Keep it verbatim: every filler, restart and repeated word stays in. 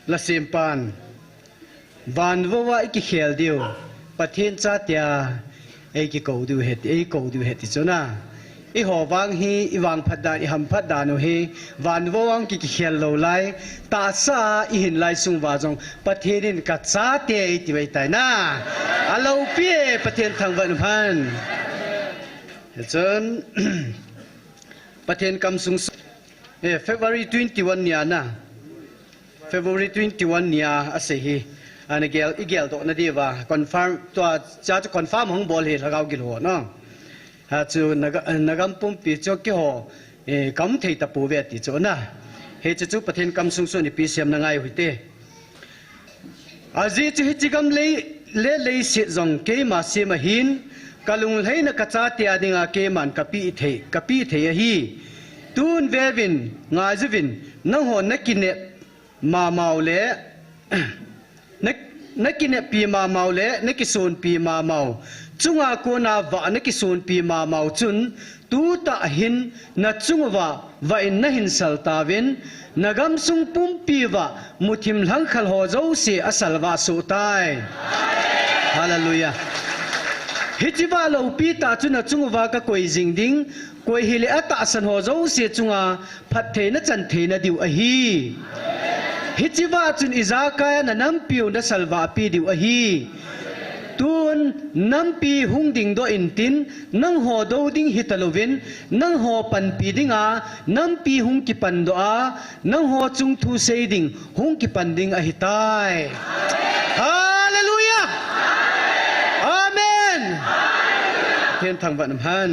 Lasempan, van vou a i kikhel diu, Pathen chatea ei kikou diu ahi, ei kou diu ahi ti chu na. Eiho vang hi, i vangphat dan, i hamphat dan u hi, van vou a ki, kikhel lou lai, tahsa a i hin lai sung uva jong, Pathen in ka chate ei tiu ahitai na. Aloupi e, Pathen thangvah in umhen. Hichun, Pathen kamsung, eh, February twenty-one nia na. February twenty-one nia asei hi. Ana gel, i geldoh na diuva. Confirm, tua, cha chu confirm hung bol hi lhagao gil ho na. Hichu na ga-, na gam pumpi chu keiho, eh, kam thei tapouve ti chu na. Hichu chu Pathen kamsung sung ipi semna ngai u hite. Ajeh chu hiche gam lei, le leiset jong keima sem ahin, ka lunglhaina ka chate a dinga keiman ka pe thei, ka pe thei ahi. Tun veuvin, ngaijuvin, nangho na kinep mamau le, na, na kineppi mamau le, na kisonpi mamau chunga kona vah na kisonpi mamau chun, tutah hin na chung uva vah in na hin sal tauvin, na gamsung pumpi uva muthim lhangkhal ho jouse a salvah soh tai. Hallelujah. Hiche vah loupi tah chu na chung uva ka koi jing ding, koi hile atahsan ho jouse chunga phattheina chan theina diu ahi. Hiche vah chun ijakai a na nampi u na salvah pi diu ahi. Tun nampi hung dingdoh intin, nangho dou ding hita louvin, nangho panpi dinga nampi hung kipandoh a, nangho chung thu sei ding hung kipan ding ahitai. Hallelujah! Amen! Pathen thangvah in umhen.